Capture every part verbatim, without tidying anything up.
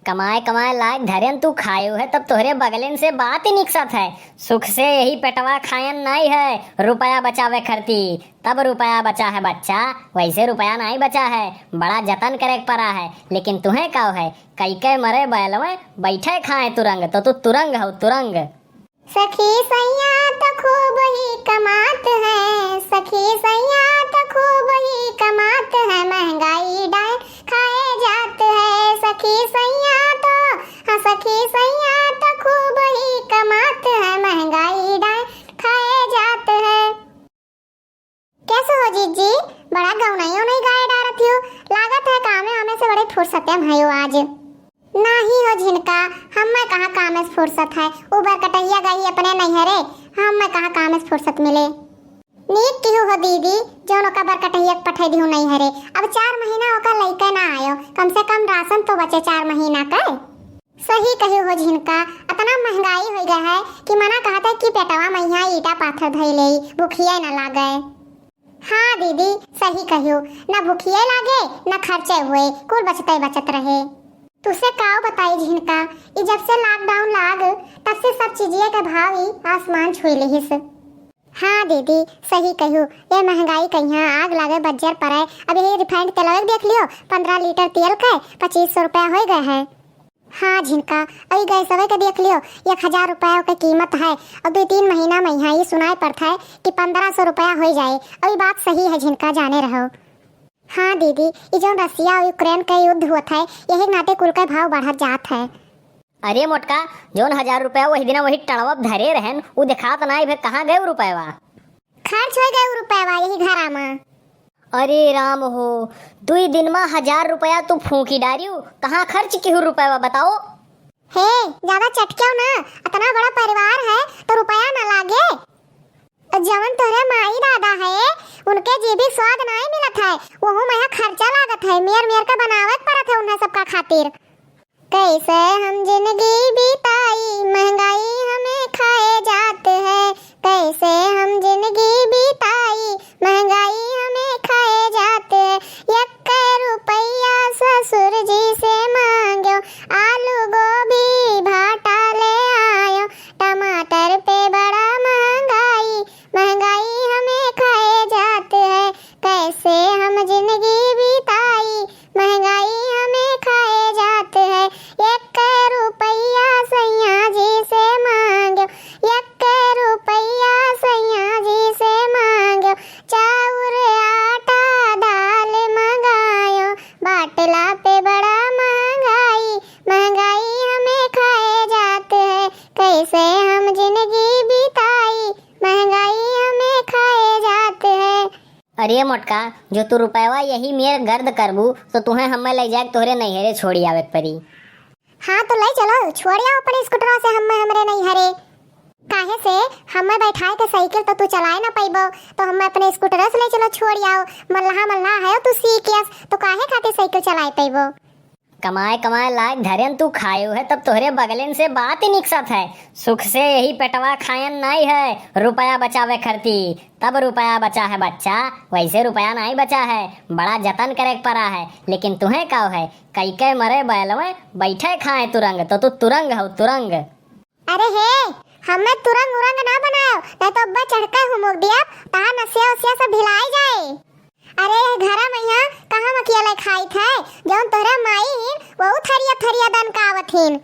कमाए कमाए लायक धरेन तू खायो है, तब तोहरे बगलेन से बात ही निकसत है। सुख से यही पेटवा खायन नाई है, रुपया बचावे खरती। तब रुपया बचा है बच्चा, वैसे रुपया नाई बचा है, बड़ा जतन करे के परा है। लेकिन तुहें काव है, कई के मरे बैलवे, बैठे खाए तुरंग, तो तू तुरंग हो तुरंग। सखी सैया तो खूब ही कमात है, सखी सैया तो खूब ही कमात है, महंगाई डाय खाए जात है। सखी सैया तो, हाँ, सखी सैया तो खूब ही कमात है, महंगाई डाय खाए जात है। कैसे हो जीजी, बड़ा गौनई उनई गाए डारत हो, लागत है कामे वामे से बड़े फुर्सते में हो आज। नाही हो झिनका, हम्मे कहाँ कामे से फुर्सत है, उ बरकटहिया गई अपने नैहरे, हम्मे कहाँ कामे से फुर्सत मिले। नीक किहू हो दीदी, जौन ओका बरकटहिया के पठे दिहू नैहरे, अब चार महीना ओका लइके ना आयो, कम से कम राशन तो बचे चार महीना के। सही कहियो हो झिनका, अतना महंगाई होइ गए है कि मना कहत है कि पेटवा मइहाँ ईटा पाथर धइ लेई, भुखिया न लागे। हाँ दीदी, सही कहियो, न भुखिया लागे, न खर्चे हुए, कुल बचते बचत रहे। तुसे काव बताई झिनका, ई जब से lockdown लाग, तब से सब चीजिया के भाव ही आसमान छुई लिहिस। हाँ दीदी, सही कहियो, ये महंगाई कहिया आग लागे बज्जर पड़े। अब यही refined तेलवे देख लियो, पन्द्रह लीटर तेल के पच्चीस सौ रुपया होइ गए है। हाँ झिनका, अई गैसवे के देख लियो, एक हजार रुपया के कीमत है, और दुई तीन महीना मइहाँ ई सुनाई पड़त है कि पन्द्रह सौ रुपया होइ जाए। और ई बात सही है झिनका, जाने रहो। हाँ दीदी, ई जौन रसिया और यूक्रेन के युद्ध होत है, यही नाते कुल के भाव बढ़त जात है। अरे मोटका, जौन हजार रुपया वही दिना वही टड़वा धरे रहेन, उ देखात नाई भे, कहाँ गए उ रुपयवा? खर्च होइ गए उ रुपयवा यही घरा मा। अरे राम हो, दुई दिन मा हजार रुपया तू फूंकी डारियो, कहाँ खर्च किहू रुपयवा बताओ? हे, ज्यादा चटक्याव ना, अतना बड़ा परिवार है तो रुपया ना लागे। जवन तोहरे माई दादा है, उनके जीभी स्वाद नाई मिलत है, वहू मइहाँ खर्चा लागत है, मेर मेर के बनावे के पड़त है उन्हें सबका खातिर। कैसे हम जिंदगी बिताई, महंगाई हमें खाए जात है। कैसे हम जिंदगी बिताई, महंगाई हमें खाए जात है। एक रुपया ससुर जी से मांग्यो, आलू गोभी भाटा ले आयो। टमाटर पे बड़ा महंगाई, महंगाई हमें खाए जात है। कैसे हम जिंदगी बिताई, महंगाई हमें खाए जात है। एक रुपया सैया जी से मांग्यो, एक रुपया सैया जी से मांग्यो। चाउर, आटा, दाल मंगायो, बाटला पे बड़ा महंगाई, महंगाई हमें खाए जात है। कैसे हम जिंदगी बिताई, महंगाई हमें खाए जात है। अरे मोटका, जो तू रुपयवा यही मेर गर्द करबू, तो तुहें हम्मे लइ जाए के तोहरे नैहरे छोड़ी आवे के परी। हाँ, तो लइ चलो, छोड़ी आओ अपने स्कूटरवा से हम्मे हमरे नैहरे। काहे से हम्मे बैठाए के साइकिल तो तू चलाए ना पइबो, तो हम्मे अपने स्कूटरवा से लइ चलो, छोड़ी आओ। मल्लाह मल्लाह है तू सीख यस, तो काहे खातिर साइकिल चलाए पइबो? कमाए कमाए लायक धरेन तू खायो है, तब तोहरे बगलेन से बात ही निकसत है। सुख से यही पेटवा खायन नाई है, रुपया बचावे खरती। तब रुपया बचा है बच्चा, वैसे रुपया नाई बचा है, बड़ा जतन करे के परा है। लेकिन तुहें काव है, कई के मरे बैलवे, बैठे खाए तुरंग, तो तू तुरंग हो तुरंग। अरे हे, हमें तुरंग उरंग ना बनाओ, नहीं तो अब्बे चढ़ के हुमुक दिया, तहार नसिया उसिया सब भिलाई जाए। अरे, घरा मइहाँ कहाँ मखिया ले खाइत है? जौन तोहरे माई हीन, वहू थरिया थरिया दन का आवत हीन।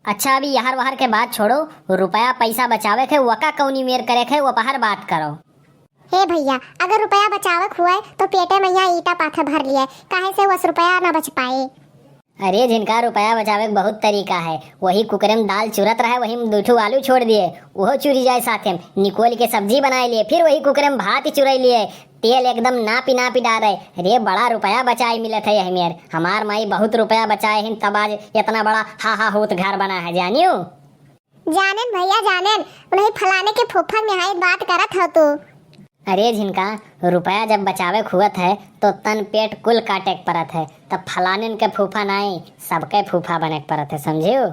अच्छा, अभी यहर वहर के बात छोड़ो, रुपया पैसा बचावे के, वका कौनी मेर करे के, वो पहर बात करो। हे भैया, अगर रुपया बचावे के हुए, तो पेटे मइहाँ ईटा पाथर भर लिए, काहे से वस रुपया ना बच पाए। अरे, झिनका, रुपया बचावे के बहुत तरीका है। वही कुकरे में दाल चुरत रहे, वही में दू ठो आलू छोड़ दिए, उहो चुरी जाए साथे में। निकोल के सब्जी बनाए लिए, फिर वही कुकरे में भात चुराई लिए, तेल एकदम नापी नापी डारे। अरे, बड़ा रुपया बचाए मिलत है यही मेर। हमार माई बहुत रुपया बचाए हिन, तब आज इतना बड़ा हा हा होत घर बना है, जानियो। जानेन भैया, जानेन, उन्हीं फलाने के फूफा में हाई बात करत हो तू। अरे झिनका, रुपया जब बचावे के हुअत है, तो तन पेट कुल काटे के परत है, तब फलानेन के फूफा नाई, सबके फूफा बने के परत है, समझियो?